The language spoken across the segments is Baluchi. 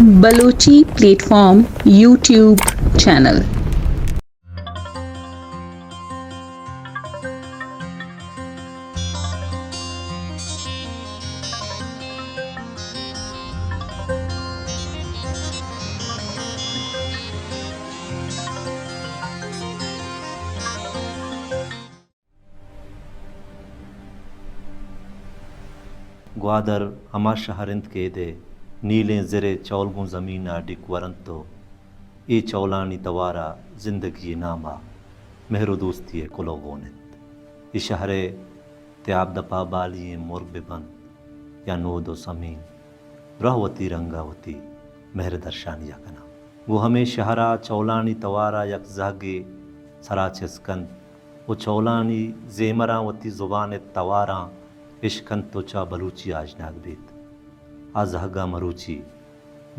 Balochi plate form YouTube channel. Gwadar ہما شہر انت کہ اد ء نیلیں زر ء چول گوں زمین ء ڈک ورنت و اے چولانی توار ء زندگی ء نام ء مہر و دوستی ء کلوہ گون انت۔ اے شہر ء تیاب دپ ء بالی ئیں مرگ بہ بنت یا نود و سمین، دراہ وتی رنگ ء وتی مہر درشانی ء کناں۔ گوں ہمے شہر ء چولانی توار ء یک زہگے سرا چست کنت و چولانی زیمراں وتی زبان ء تواراں اشکنت و چہ بلوچی آژناگ بیت۔ آ زہگاں مروچی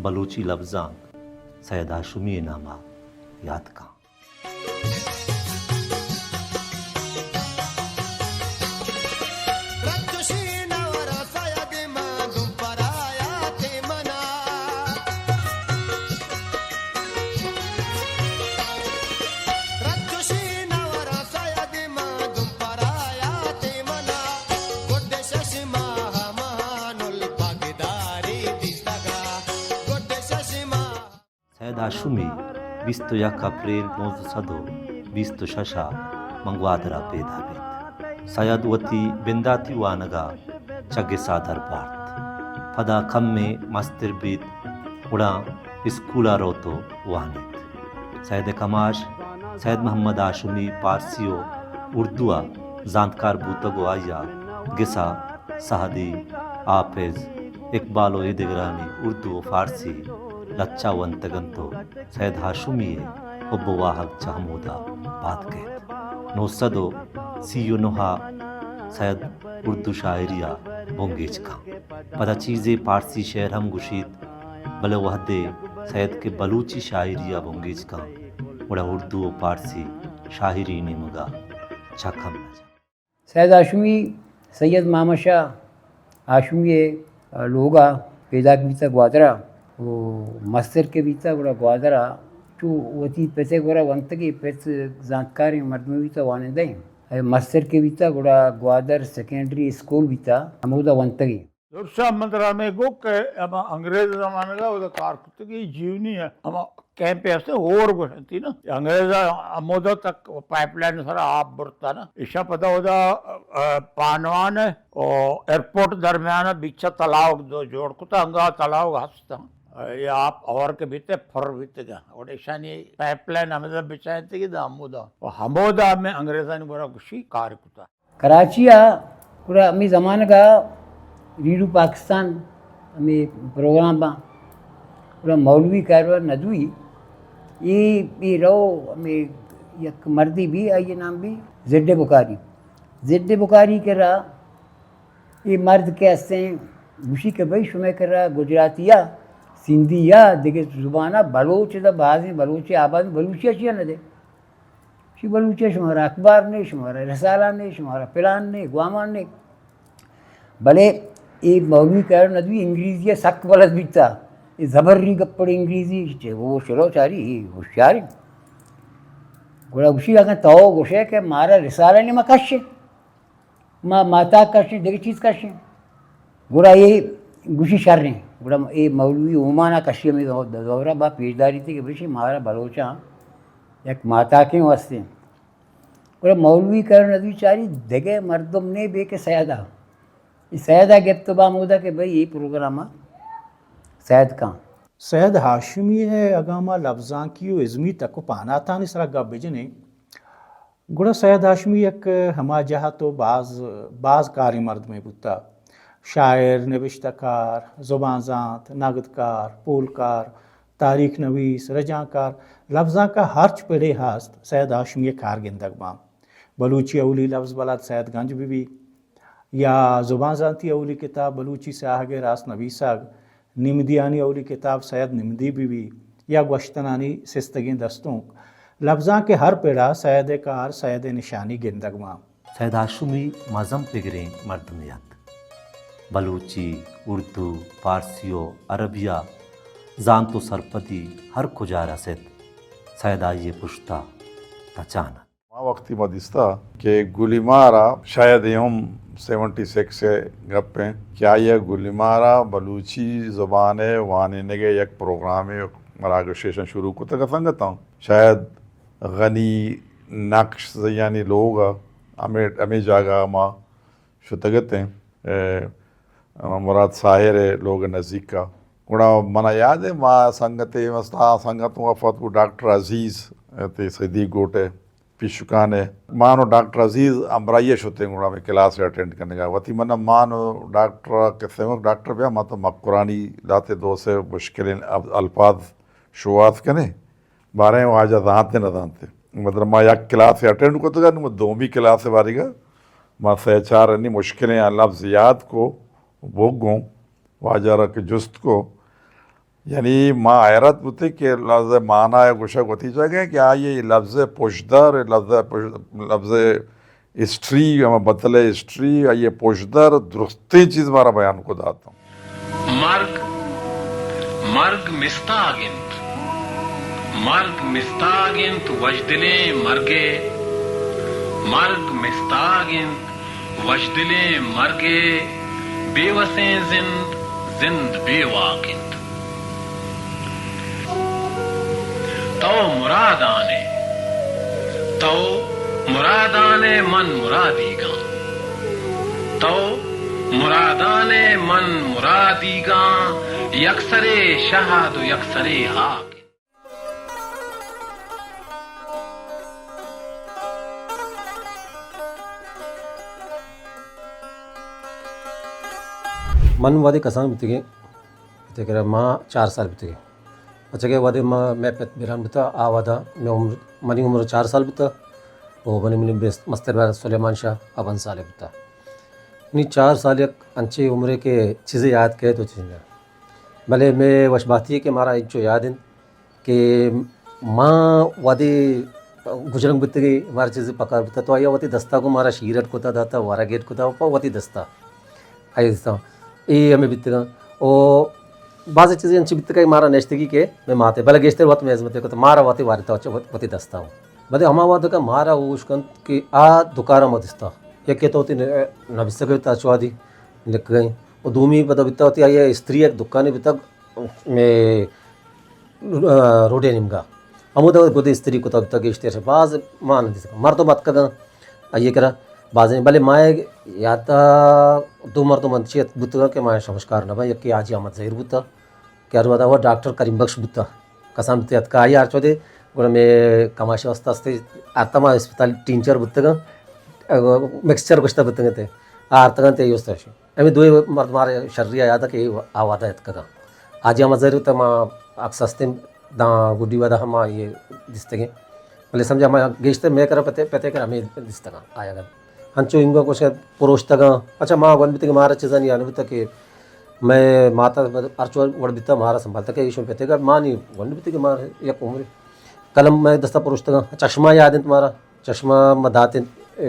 بلوچی لبزانک سید ہاشمی ء نام ء یات کن۔ سید ہاشمی بیست و یک اپریل نوزدہ سد و بیست و شش ء من گوادر ء پیدا بیت۔ سید وتی بنداتی وانگ ء چہ گس ء در بارت۔ پدا کمے مستر بیت، گڑا اسکول ء روت و وانیت۔ سید ء کماش سید محمد ہاشمی پارسی و اردو ء زانتکار بوتگ و آئی ء گس ء سعدی، حافظ، اقبال و اے دگرانی اردو و فارسی لچہ ونتگ انت و سید ہاشمی ء حب و واہگ چہ ہمودا پاد کیت۔ نو سد و سی و نہ ء سید اردو شاعری ء بنگیج کن۔ پدا چیزے پارسی شعر ہم گوشیت، بلے وہدے سید کہ بلوچی شاعری ء بنگیج کن، گڑا اردو و پارسی شاعری نیمگا چک ہم نہ جن۔ سید ہاشمی سید محمد شاہ ہاشمی ء لوگ ء پیداک بیتگ گوادر ء، و مستر کہ بیتگ گڑا گوادر ء چو وتی پت ء گورا ونتگی، پت زانتکاریں مردمے بیتگ، وانندہ ایں۔ اے مستر کہ بیتگ گڑا گوادر سیکنڈری اسکول بیتگ، ہمودا ونتگی۔ درسا من ترا ہمے گو کہ ہما انگریز زمانگ ء اودا کار کتگی جیونی ء ہما کیمپے ہست، ہور گوشنتی نا۔ انگریز ء ہمودا تک پائپ لائن سرا آپ برتا نا۔ ایشاں پدا اودا، ا، پانوان ء و ایئرپورٹ درمیان ء بیچ ء تلاوگ دو جوڑ کتا، انگا تلاوگ ہست۔ اے آپ ہور کہ بیتے پر بیتگا۔ اور ایشانی پائپ لائن ہمودا بچائینتگی دا ہمودا۔ و ہمودا ہمیں انگریزانی گورا گوشی کار کتا۔ کراچی ء گڑا ہمے زمانگ ء ریڈیو پاکستان ہمے پروگرام باں، گڑا مولوی کہرور ندوی اے، اے رو ہمے یک مردے بی، آئی نام بی ضد بخاری۔ ضد بخاری کرا اے مرد کہ ہستیں گوشی کہ بھئی شمے کرا گجراتی ء، سندھی ء، دگہ زبان ء، بلوچ دا بازیں بلوچ آباد بلوچی ء چیا نہ دے؟ چی بلوچی ء شمارا اخبار نے، شمارا رسالہ نے، شمارا پلان نے، گوامان نے۔ بلے اے مولوی کہرور ندوی انگریزی ء سک بلد بیتا۔ اے زبری گپڑ انگریزی چے وہ شلو چاری، اے ہوشیاری۔ گڑا گوشی اگاں تو گوشے کہ مارا رسالہ نے ما کشے۔ ما ماتا کشیں، دگہ چیز کشیں۔ گڑا اے گوشی شریں۔ گڑا اے مولوی اومانا کشی ہمیں دورہ با پیشداری تھی کہ بشی مارا بلوچاں یک ماتاکیں واسطے۔ گڑا مولوی کہرور ندوی چاری دگہ مردم نے بے کہ سیدا۔ اے سیدا گپت با مودا کہ بھئی اے پروگرام سید کن۔ سید ہاشمی ء اگاں ما لبزانکی و ازمی تک و پاناتانی سرا گپ بجنیں، گڑا سید ہاشمی یک ہما جہت و باز، باز کاریں مردمے بوتا۔ شاعر، نبشتہ کار، زبان زانت، نگد کار، پول کار، تاریخ نویس، رجانکار، لبزانک ء ہرچ پڑے ہست، سید ہاشمی ء کار گندگ باں۔ بلوچی اولی لبز بلد سید گنج بی بی، یا زبان زانتی اولی کتاب بلوچی سیاہگ ء راست نویسگ، نمدیانی اولی کتاب سید نمدی بی بی یا گوشتنانی سستگیں دستونک، لبزانک ء ہر پڑا سید ء کار، سید ء نشانی گندگ باں۔ سید ہاشمی مزن پگریں مردمے ات۔ بلوچی، اردو، پارسی و عربی ء زانت و سرپدی ہر کجا رست، سید آئی پشتا تچان ات۔ ما وقتی ما دیستا کہ گلیمار ء شاید اے ہم سیونٹی سکس ء گپ انت کہ آئی ء گلیمار ء بلوچی زبان ء وانینگ ء یک پروگرامے مراگش ایشاں شروع کتگ ء سنگتاں شاید غنی نقش زیانی لوگ ء ہمے، ہمے جاگہ ء ما شتگ اتیں، اے، مراد ساحر ء لوگ ء نزیک ء۔ گڑا منا یاد ہے، ما سنگتے، مست آ سنگت وفات کو ڈاکٹر عزیز تے صدیق گوٹ ء پیشکان ء۔ ما نو ڈاکٹر عزیز ہمراہی ء شتیں، گڑا ہمے کلاس ء اٹینڈ کنگ ء۔ وتی من ء ما نو ڈاکٹر ء کسے مک ڈاکٹر بیا، ما تو مکرانی لاتے دو سے مشکلیں اب-، الفاظ شوہاز کنے۔ باریں واجہ زانت نہ زانت۔ مطلب ما یک کلاس اٹینڈ کتگ، نو دومی کلاس باریگا ما سہ چار انی مشکلیں لفظ یاد کو، بوگ گوں واجہ را کہ جست کو۔ یعنی ما حیرت بوتے کہ لفظ معنی گوشگ وتی جگہ کہ آئی لفظ پشدر، لفظ پش-، لفظ ہسٹری، ہما بتل ہسٹری، آئی پشدر درستیں چیز مارا بیان کو داتا۔ مرگ، مرگ مستاگ انت۔ مرگ مستاگ انت، وژدلیں مرگے۔ مرگ مستاگ انت، وژدلیں مرگے۔ بے وسیں زند، زند بے واک انت۔ تو مرادانے، تو مرادانے، من مرادیگاں۔ تو مرادانے، من مرادیگاں۔ یکسرے شہد و یکسرے ہاک۔ من وہدے کسان بیتگیں، بیتگ ء ما چار سال بیتگیں۔ پچگے وہدے ما، مئے پت بیران بوتا، آ وہدا مئے عمر، منی عمر چار سال بوتا و منی، منی بس-، مستر برات سلیمان شاہ آ پنچ سال بوتا۔ نی چار سال یک انچیں عمرے کہ چیزے یاد کئیت و چیز نہ۔ بلے مئے وش بہتی ہے کہ مارا انچو یاد انت کہ ما وہدے گجرنگ بیتگیں، مارا چیزے پکار بوتا تو آیا وتی دستا گوں مارا شیر اڈ کتا داتا، ورگ اڈ کتا پہ وتی دستا۔ آئی دستا۔ اے ہمیں بیتگاں۔ او بعض چیزیں انچی بیتگاں کہ مارا نشتگی کہ مئے ماتے، بلے گیشتر وت مئے ہزمت کتا، مارا وتی وارتا وتی دستا ہوں۔ بلے ہما وہد کہ مارا ہوش کنت کہ آ دکارا ما دستا۔ یکے تو وتی نبیسگ بیتا چوادی لکھگئیں۔ و دومی پدا بیتا وتی آئی استری یک دکانے بیتا مئے روڈے نیمگا۔ ہمودا گد استری کتا بیتا گیشتر باز ما نہ دیستگ۔ مردم اتکگاں آئی کرا بازیں، بلے ما یاتا دو مردم انچی ات بوتگاں کہ ما شمشکار نہ باں، یکے حاجی احمد زہیر بوتا کہ ہر وہدا وہ ڈاکٹر کریم بخش بوتا، کسان بوتے اتکا آئی ہر چودے گڑا مئے کماشی واسطہ استے آرتا ما اسپتال ٹینچر بوتگاں، مکسچر گوشتا بوتگاں تے آرتگاں تے یوستا شی۔ ہمے دوئیں مرد مارا شری ء یاد کہ آ وہدا اتکگاں۔ حاجی احمد زہیر ء ما عکس استیں داں گڈی وہدا ہم آئی دیستگیں۔ بلے سمجھا ما گیشتر مئے کرا پتے، پتے کر ہمے دیستگاں آیگا۔ انچو انگا کچھ پروشتگاں۔ اچھا ما گون بیتگیں مارا چیزانی آنے بیتا کہ مئے ماتا ہرچو وڑ بیتا مارا سنبھالتا کہ ایشوں پتے کر مانی گون بیتگیں مارا یک عمر قلم مئے دستا پروشتگاں۔ چشمہ یاد انت مارا۔ چشمہ ما دات انت، اے،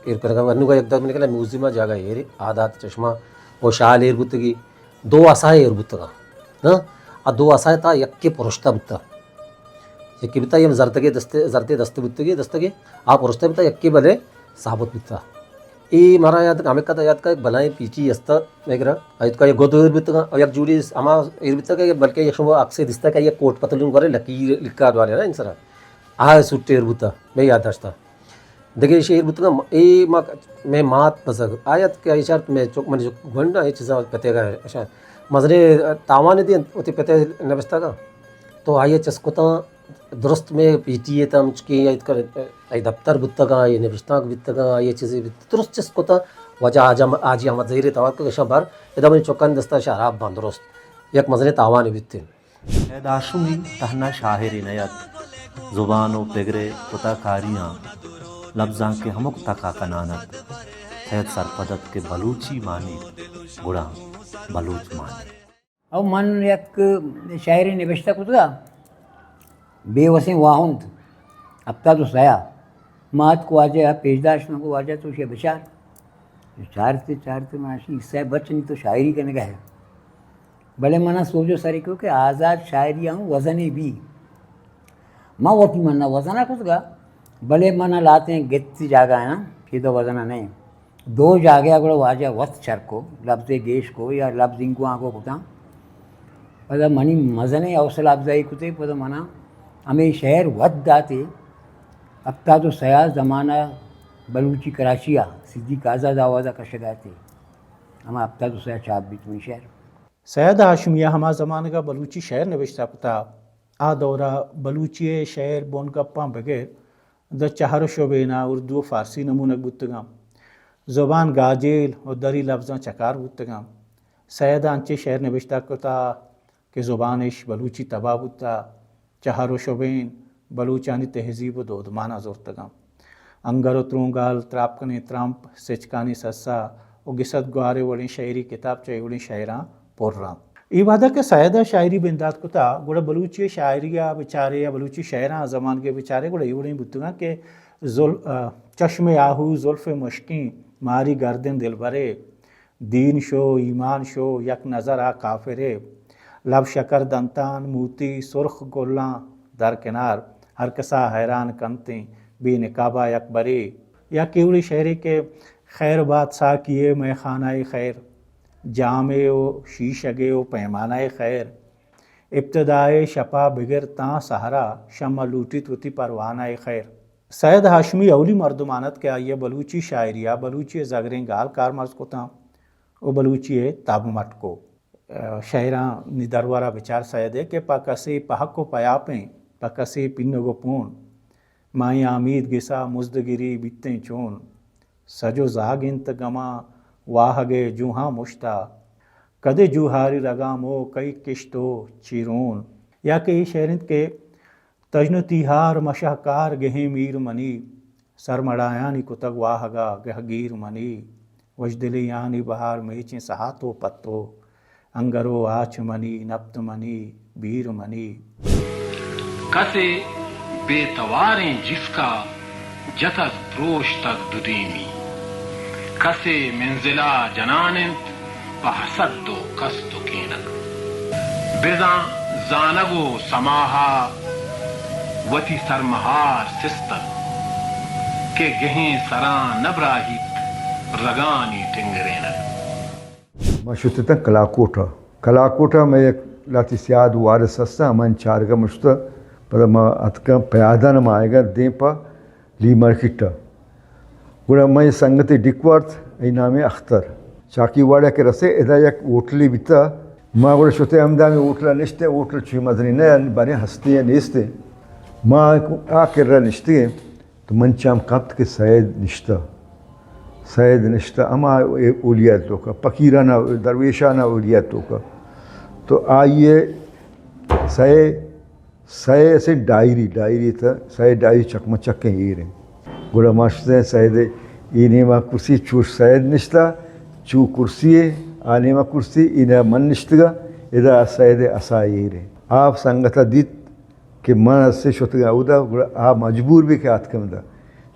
ایر کنگا، انوگا یک دو منٹ کلا میوزیم ء جاگہ ایرے، آ دات چشمہ، او شال ایر بوتگی، دو عصا ایر بوتگا۔ ہاں؟ آ دو عصا تا یکے پرشتہ بوتا۔ یکے بوتا، یم زردگے دستے، زردے دستے بوتگی، دستگے، آ پرشتہ بوتا، یکے بلے ثابت بوتا۔ اے مارا یاد، ہمیں کدا یاد کا، ایک بلائیں پیچی استا، میگرا، ایت کا یک گد ایر بوتگا، او یک جوڑی ہما ایر بوتگا، بلکہ یک شما عکسے دستا کہ یک کوٹ پتلون کرے، لکی لکا دوالے نا انسرا۔ آ سوٹ ایر بوتا، مئے یاد داشتا۔ دگہ شعر بوتگاں، اے ما، مئے مات بزگ آیت کہ آئی چارت مئے چک، منی چک گونڈ اے چیزاں پتیگا اشاں مزنیں تاوانے دینت وتی پتے نبشتگاں۔ تو آئی چست کتاں درست مئے پیٹی ء تام چکے آیت کر، آئی دفتر بوتگاں، آئی نبشتانک بوتگاں، آئی چیزے بوت، درست چست کتاں۔ واجہ حاج احمد، حاجی احمد زہیر توار کو اشاں بر ادا منی چکانی دستا شراب باں درست یک مزنیں تاوانے بیتیں۔ سید ہاشمی تہنا شاعرے نہ ات، زبان و پگر ء کتہ کاریاں لبزاں کہ ہمک تک ء کنان ات۔ سید سرپد ات کہ بلوچی مانیت، گڑا بلوچ مانیت۔ او من یک شاعرے نبشتہ کتگ ء بے وسیں واہند، ہپتاد و سیا۔ ما اتک واجہ ء پیش داشت، من گو واجہ تو شے بچار۔ چارتے چارتے من اشی سہ بچ نی تو شاعری کنگ ء۔ بلے من ءَ سوج ءُ سری کو کہ آزات شاعری ءَ ہم وزنے بی۔ من وتی من ءَ وزن ءَ کتگ ءَ، بلے من ءَ لہتیں گتی جاگہ ءَ کہ دو وزن ءَ نہ ایں۔ دو جاگہ ءَ گڑا واجہ وت چر کو، لبزے گیش کو یا لبز انگواں کو کتاں۔ پدا منی مزنیں حوصلہ افزائی کتے، پدا من ءَ ہمے شعر وت داتے۔ ہپتاد ءُ سئے ءَ زمانہ بلوچی کراچی ءَ صدیق آزاد آواز ءَ کشگ ءَ اتے۔ ہما ہپتاد ءُ سئے ءَ چاپ بیت منی شعر۔ سید ہاشمی ءَ ہما زمانگ ءَ بلوچی شعر نبشتہ کتا۔ آ دور ءَ بلوچی ءِ شعر بنگپاں بگر داں چہر ءُ شبین ءَ اردو ءُ فارسی نمونگ بوتگاں۔ زبان گاجیل ءُ دری لبزاں چکار بوتگاں۔ سید ءَ انچیں شعر نبشتہ کتا کہ زبان اش بلوچی تباہ بوتا۔ چہر ءُ شبین، بلوچانی تہذیب ءُ دودمان ءَ زرتگاں۔ انگر ءُ ترونگال، تراپکنیں ترمپ، سچکانی سسا ءُ گسد گوار ءِ وڑیں شعری کتاب چہ اے وڑیں شعراں پُر اَنت۔ اے وہد ءَ کہ سید ءَ شاعری بندات کتا، گڑا بلوچی شاعری ءَ بچارے یا بلوچی شعراں زمانگ ءَ بچارے، گڑا اے وڑیں بوتگاں کہ زل-، آ، چشم آہو، زلف مشکیں، ماری گردن دلبرے، دین شو، ایمان شو، یک نظر آ کافرے۔ لب شکر دنتان، موتی سرخ گلاں درکنار، ہر کسا حیران کنتیں، بے نقابا یک برے۔ یک اے وڑیں شعرے کہ خیر بات ساقی ءِ مئے خانہ ءِ خیر، جامے ءُ شیشگے ءُ پیمانہ ءِ خیر، ابتدائے شپا بگر تاں سحرا، شمع لوٹیت وتی پروانہ ءِ خیر۔ سید ہاشمی اولی مردمان ات کہ آئی ءَ بلوچی شاعری ءَ بلوچی ءِ زگریں گال کارمرز کتاں ءُ بلوچی ءِ تب مٹ کو۔ شعراں نی درور ءَ بچار سید ءِ کہ پہ کسے پہک ءُ پیاپیں، پہ کسے پینگ ءُ پون، ماہیں آمید گسا مزدگری بیتیں چون۔ سج ءُ زاگ انت گماں واہگ ءِ جوہاں مشتا، کدے جوہاری رگام ءُ کئی کشت ءُ چیرون۔ یا کہ اے شعر انت کہ تژن ءُ تیہار مشہکار گہیں میر منی، سرمڑایانی کتگ واہگا گہگیر منی، وشدلیانی بہار میچیں سہات ءُ پتو، انگر ءُ آچ منی، نپت منی، بیر منی۔ کسے بے تواریں جسکا جتگ پروشتگ دودیمی۔ کسے منزلا جنان انت پہ حسد ءُ کست ءُ کینگ۔ بزاں زانگ ءُ سماہا وتی سرمہار سستگ کہ گہیں سراں نہ براہیت رگانی ٹنگرینگ۔ ما شت اتاں کلاکوٹ ءَ۔ کلاکوٹ ءَ مئے یک لہتے سیاد وارث ہستاں، من چارگ ءَ من شتاں۔ پدا ما اتکاں، پیادان ما آیگاں دیم پہ لی مارکیٹ ءَ۔ گڑا مئے سنگتے ڈیک وارت، اے نام اختر۔ چاکی واڑہ کہ رسے، ادا یک ہوٹلے بیتا۔ ما گڑا شتے ہمدا ہمے ہوٹل ءَ نشتے، ہوٹل چوی مزنی نہ، باریں ہستے یا نیستے۔ ما آ کرا نشتے۔ تو من چم کپت کہ سید نشتہ، سید نشتہ ہما اولیاء توکا، فقیرانہ، درویشانہ اولیاء توکا۔ تو آئی ءَ سئے، سئے اسے ڈائری، ڈائری تھا، سئے ڈائری چکمچکیں ایر ہیں۔ گڑا ما شتیں سید ءِ اے نیما کرسی، چوش سید نشتہ، چو کرسی ءَ، آ نیما کرسی، اینا من نشتگا، ادا سید ءِ عصا ایر ہیں۔ آپ سنگتا دیت، کہ من اسے شتگاں اودا، گڑا آ مجبور بی کہ آتکہ مدا۔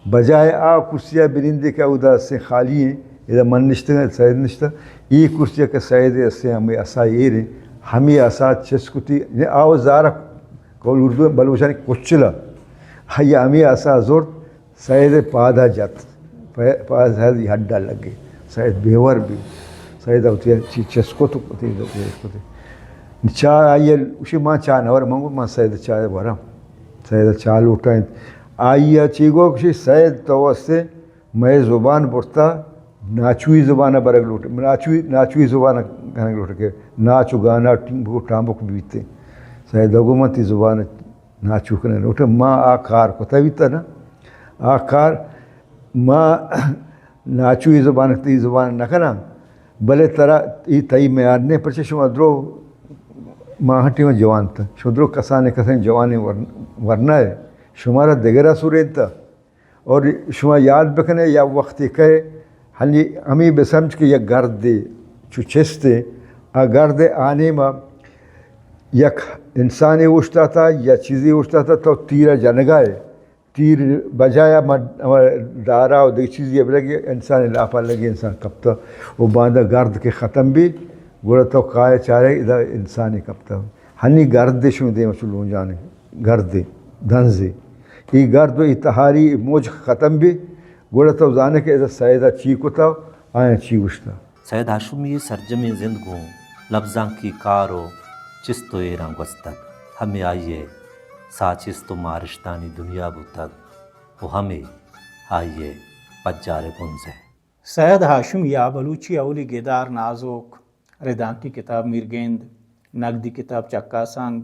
بجائے آ کرسی ءَ بنندے کہ اودا اسے خالی ہیں، ادا من نشتگاں، سید نشتہ، اے کرسی ءَ کہ سید اسے ہمے عصا ایر ہیں، ہمے عصا چست کتی، یعنی آ زارہ کول اردو بلوچانی کچلا، ہیا ہمے عصا زرت، سید پادا جت۔ پہ-، پہ سید ہڈا لگے۔ سید بیور بی۔ سید وتی چی چست کت، وتی چست کت۔ چاہ آئی ءَ گوشی، من چاہ نہ ور، من گو، من سید چاہ ورم۔ سید چاہ لوٹائینت۔ آئی ءَ چی گو، گوشی، سید تو استے مئے زبان برتا، ناچوئی زبان برگ لوٹ، ناچوئی، ناچوئی زبان کنگ لوٹ کہ ناچ و گانا ٹنبک و ٹامبک بیتے۔ سید گو، من تی زبان ناچو کنگ لوٹاں۔ ما آ کار کتہ بیتہ نا، آ کار ما ناچوئی زبان، تئی زبان نہ کناں، بلے ترا اے تئی میار نے، پرچہ شما درو ماہٹی و جوان تہ، شما درو کسانے کسیں جوانے ور-، ورنا ہے، شمارا دگرا سرینتہ۔ اور شما یاد بکنے، یا وقتی کئے، ہنی ہمیں بسمجھ کہ یک گردے چو چستے، آ گردے آنیما یک انسانے اوشتاتا یا چیزے اوشتاتا، تو تیرا جنگائے، تیر بجایا ما-، ما دارا و دیگه چیزی بلگی، انسان لاپا لگی، انسان کپتا و باندا گرد کہ ختم بی، گڑا تو کائے چارے ادا انسانے کپتہ۔ ہنی گردے شون دیم چو لونجانے، گردے، دنزے۔ ای گرد و ای تہاری، ای موج ختم بی، گڑا تو زانے کہ ادا سیدا چی کتہ، آیاں چی گوشتہ۔ سید ہاشمی ءِ سرجمیں زند گوں لبزانکی کار و چست و ایراں گوستگ۔ ہمے آئی ءِ ساچست و مارشتانی دنیا بوتگ و ہمے آئی ءِ پجار ءِ بنز ءِ۔ سید ہاشمی ءَ بلوچی اولی گدار نازوک، ردانکی کتاب میرگند، نگدی کتاب چکاسنگ،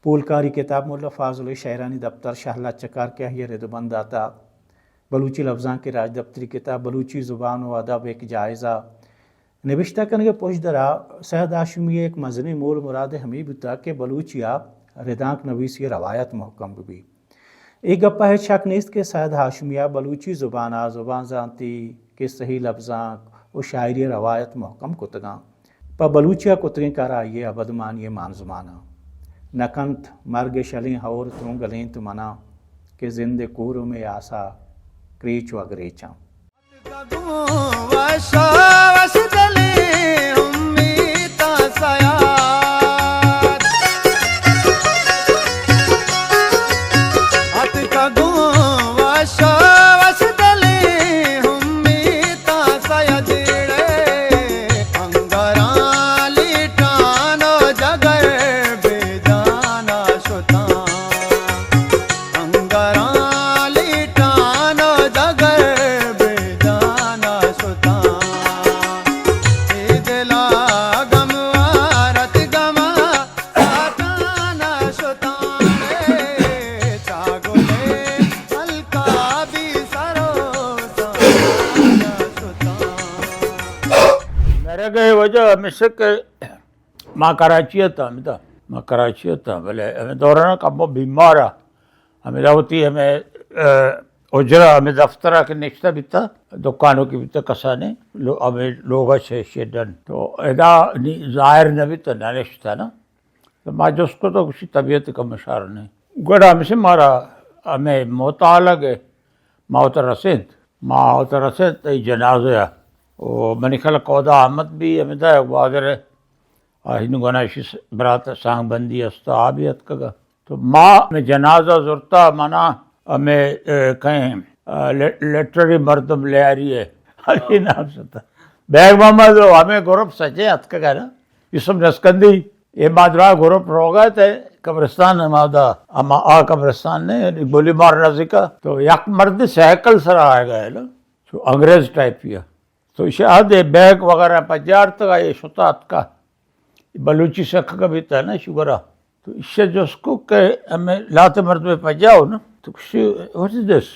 پولکاری کتاب ملا فاضل ءِ شئیرانی دپتر شہلا چکار کہ آئی ءَ رد و بند داتہ۔ بلوچی لبزانک ءِ راجدپتری کتاب بلوچی زبان و ادب یک جائزہ، نبشتہ کنگ ءِ پژدر ءَ سید ہاشمی ءِ یک مزنیں مول مراد ہمے بوتگ کہ بلوچی ءَ ردانک نویسی ءِ روایت مہکم بہ بیت۔ اے گپ ءَ ہچ شک نیست کہ سید ہاشمی ءَ بلوچی زبان ءَ زبان زانتی، کسہی لبزانک و شاعری ءِ روایت مہکم کتگاں۔ پہ بلوچی ءَ کتگیں کار آئی ءِ ابدمانی ءِ مانزمان ءَ نہ کنت۔ مرگ ءِ شلیں ہئور ترونگلینت من ءَ کہ زند ءِ کورم ءِ آس ءَ کریچ و گریچاں۔ گوں وش وش دلیں امیتاں سیاد۔ اتکا گوں وش وش دلیں امیتاں سیاد جیڑے۔ انگراں لیٹان و جگر بے جانا شتاں۔ انگراں لیٹان و جگر بے جانا شتاں۔ اے دلا گم وارت گما ساتانا شتاں۔ اے چاگلے ہلکا بی سرو سانا شتاں۔ مرگ ءِ وجہ ہمیش کہ ما کراچی ءَ اتاں، ہمدا ما کراچی ءَ اتاں، بلے ہمے دوران ءَ کمو بیمار ءَ، ہمدا وتی ہمے، ءَ، حجرہ، ہمے دفتر ءَ کہ نشتہ بیتہ، دکانوکی بیتہ کسانیں، لو-، ہمے لوگ ءَ چہ ایشی ءَ ڈن۔ تو ادا نی ظاہر نہ بیتہ، نہ نشتہ نا۔ تو ما جست کتو گوشی طبیعت کم شر نہ۔ گڑا ہمیش مارا ہمے موت ءَ لگے، ما وت رسینت، ما وت رسینت اے جنازہ ءَ۔ او منی خیال ءَ کودا احمد بی ہمدا گوادر ءَ آہی نوں گونا ایشی س-، برات سانگ بندی است، آ بی اتکگا۔ تو ما ہمے جنازہ زرتا، منا ہمے، اے، کہیں، اے، لٹ-، لٹری مردم لیاری ہے۔ ہمے نام ستا۔ بیگ محمد و ہمے گروپ سجے اتکگا نا۔ یوسف نسکندی، اے ما درا گروپ روگا تے قبرستان ما دا، اما آ قبرستان نے، گولی مار نزیکا۔ تو یک مرد سائیکل سرا آئے گا ہے نا۔ تو انگریز ٹائپ یا۔ تو ایشی ءَ دے بیگ وغیرہ پجارتگ ءُ اے شتا اتکا۔ بلوچی سکگ بیتا نا شگرا۔ تو ایشی ءَ جست کو کہ ہمے لہتے مردمے پجاؤ نا۔ تو گوشی، "What is this?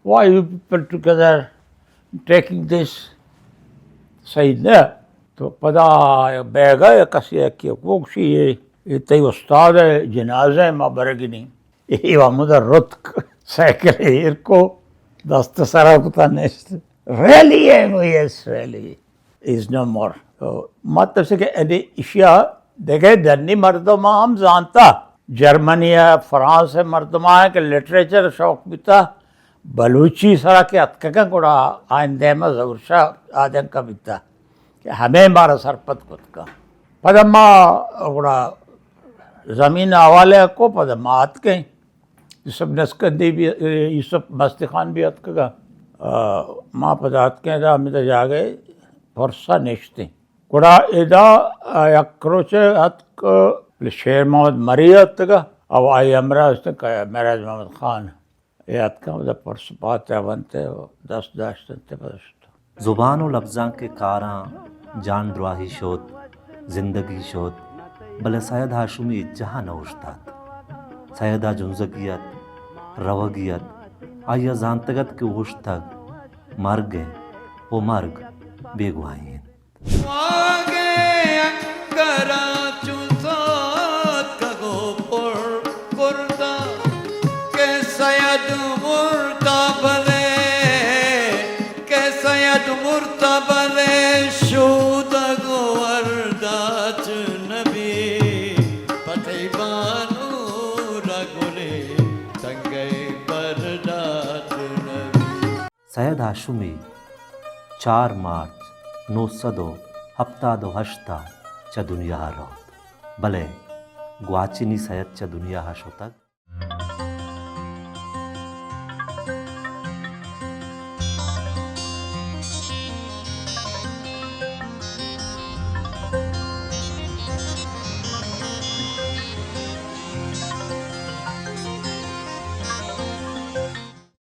Why you people together taking this?" صحیح نہ۔ تو پدا بیگ ءَ کسے یکے کو گوشی، "اے، اے تئی استاد ءِ جنازہ ءَ ما برگ ءَ ایں۔" اے ہمودا رتک، سائیکل ایر کو، دست سرا کتا نشت۔ Really ہے؟ گو، "Yes, really. He's no more." تو ما تپسے کہ ادے ایشیا دگہ ڈنی مردم ہم زانتا، جرمنی ءُ فرانس ءِ مردم آئے کہ لٹریچر شوق بیتا، بلوچی سرا کہ اتکگاں گڑا آئین دیما ظہور شاہ آدنکا بیتا کہ ہمے مارا سرپد کتکا۔ پدا ما گڑا زمین حوالہ کو، پدا ما اتکیں۔ یوسف نسکندی بی، یوسف مستی خان بی اتکگا۔ آ، ما پدا اتکیں، ادا ہمدا جاگہ پرسا نشتیں۔ گڑا ادا، آ، یک روچے اتک، شیر محمد مری اتکگا، او آئی ہمراہ است کہ معراج محمد خان۔ اے اتکاں، پدا پرس پاتہ بنت و دست داشت انت، پدا شت۔ زبان و لبزانک ءِ کاراں جان دراہی شت، زندگی شت، بلے سید ہاشمی ہچ جاہ نہ اوشتات۔ سید ءَ جنزگی ات، روگی ات، آئی ءَ زانتگ ات کہ اوشتگ مرگ انت و مرگ بیگواہی انت۔ واگے انگراں چوں ساتکگ و پر کرتا کہ سید مرتا بلے، کہ سید مرتا بلے، شودگ و وردات نبی، پہ تئی بانور ءَ گلے تنگئے بردات نبی۔ سید ہاشمی، چار مارچ نو سد و ہپتاد و ہشت ءَ چہ دنیا ءَ روت، بلے گواچنی سید چہ دنیا ءَ شتگ۔